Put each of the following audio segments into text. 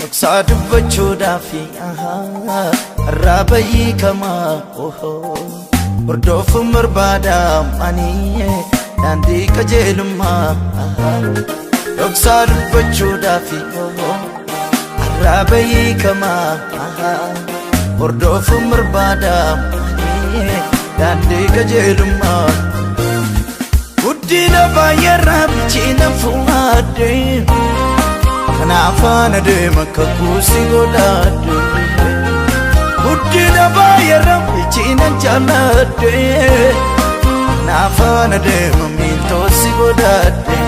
Dhoksaa dubbachuudhaaf irraa bayyiikamaa hordofuun barbaada ani daandii qajeelummaa. Dhoksaa dubbachuudhaaf irraa bayyiikamaa hordofuun barbaada ani daandii qajeelummaa. Guddina baay'eerraa bilchina fuudhee kanaaf faana deema akka kuusi godhadhe. Guddina baay'eerraa bilchina jaalladhe kanaaf faana deema miiltoosi godhadhe.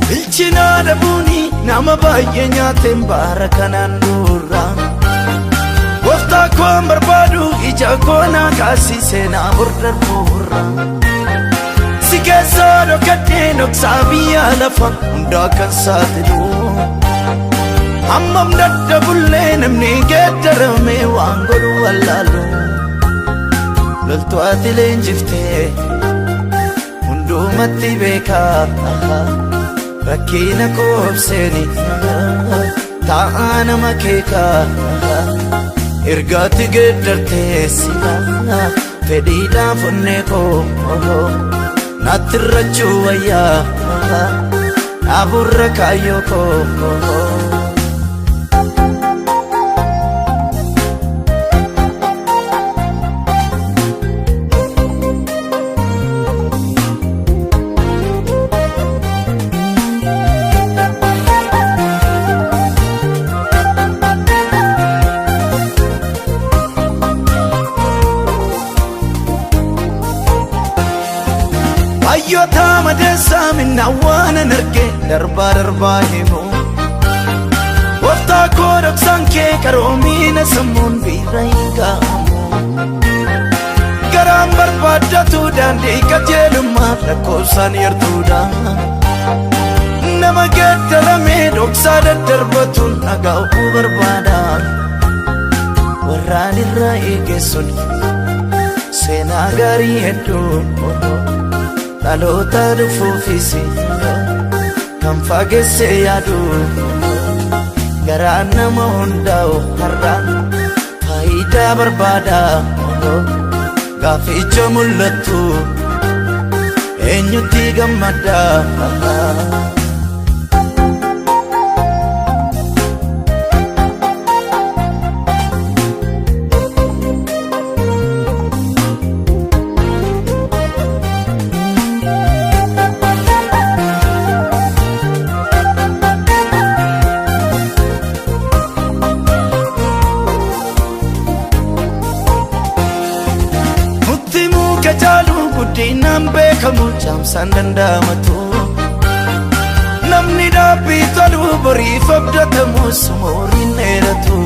Bilchina dhabuuni nama baay'ee nyaateen baara kanaan dura. Gooftaa koon barbaadu ija koo naa kaasisee naa bordarbuurra. Si keessaa dhokadhee dhoksaa biyya lafa hundaa kan saaxilu. Hammam daddabullee namni geeddarame waan godhu wallaalu. Loltuu ati leenjiftee hundumatti beekaa. Rakkina koobseeni taa'aa nama keekaa. Ergaatti geeddartee sila fedhiidhaan onnee koo natti irrachuu wayyaa dhaaburra kaayyoo koo. Hayyoota madeessaa minnaa waan an arge darbaa darbaa himu. Gooftaa koo dhoksaan kee qaroomina sammuun biira hin ga'amu. Garaan barbaaddatu daandii qajeelummaa lakkoofsaan yartuudha. Nama geeddaramee dhoksaa daddarbatuun dhaga'uu barbaada. Warraan irraa eegessun seenaa gaarii hedduu dhaloota dhufuufis kan fageesse yaadu. Garaan nama hundaa'u har'a faayidaa barbaada. Gaaficha mul'attu eenyutti gammada? Nutti muka caalu guddinaan beekamu caamsaan danda'amatu. Namni dhaabbii tolu boriif abdatamus umuriin dheeratu.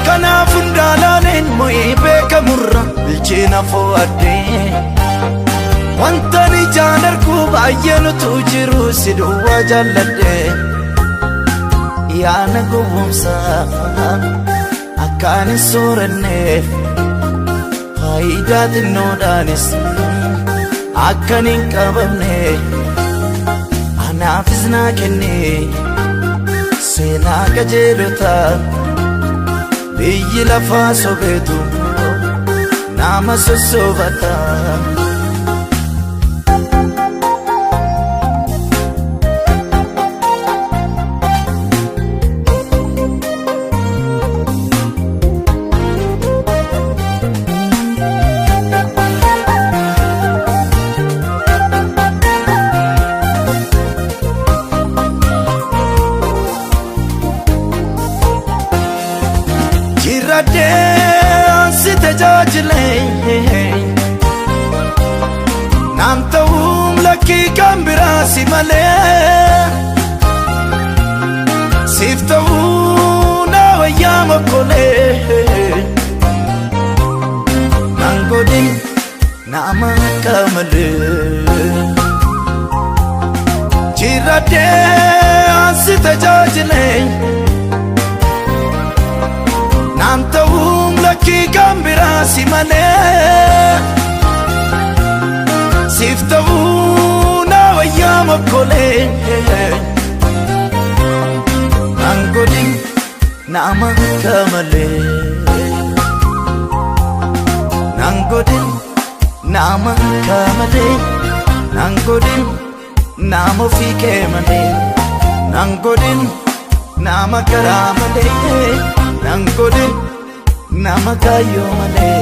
Kanaaf hundaalaaleen mo'ee beekamurra bilchina fo'adhee. Wanta ijaan argu baay'een utuu jiru si duwwaa jaalladhe. Yaana gowwoomsa akkaan hin sooranneef faayidaa xinnoodhaanis akkan hin qabamne anaafis naa kenne seenaa qajeelota biyyi lafaa sobeetu nama sossobata. Jirradhee si tajaajilee naan ta'uun lakkii kan biraa si malee siif ta'uu na wayyaa mokkolee. godhin nama akka malee. Jirradhee ansi tajaajilee naan ta'uun lakkii kan biraa si malee. Siif ta'uu na wayyaa mokkolee. Naan godhin nama akka malee. Naan godhin nama akka malee. Naan godhin nama ofii kee malee. Naan godhin nama garaa malee. Naan godhin nama kaayyoo malee.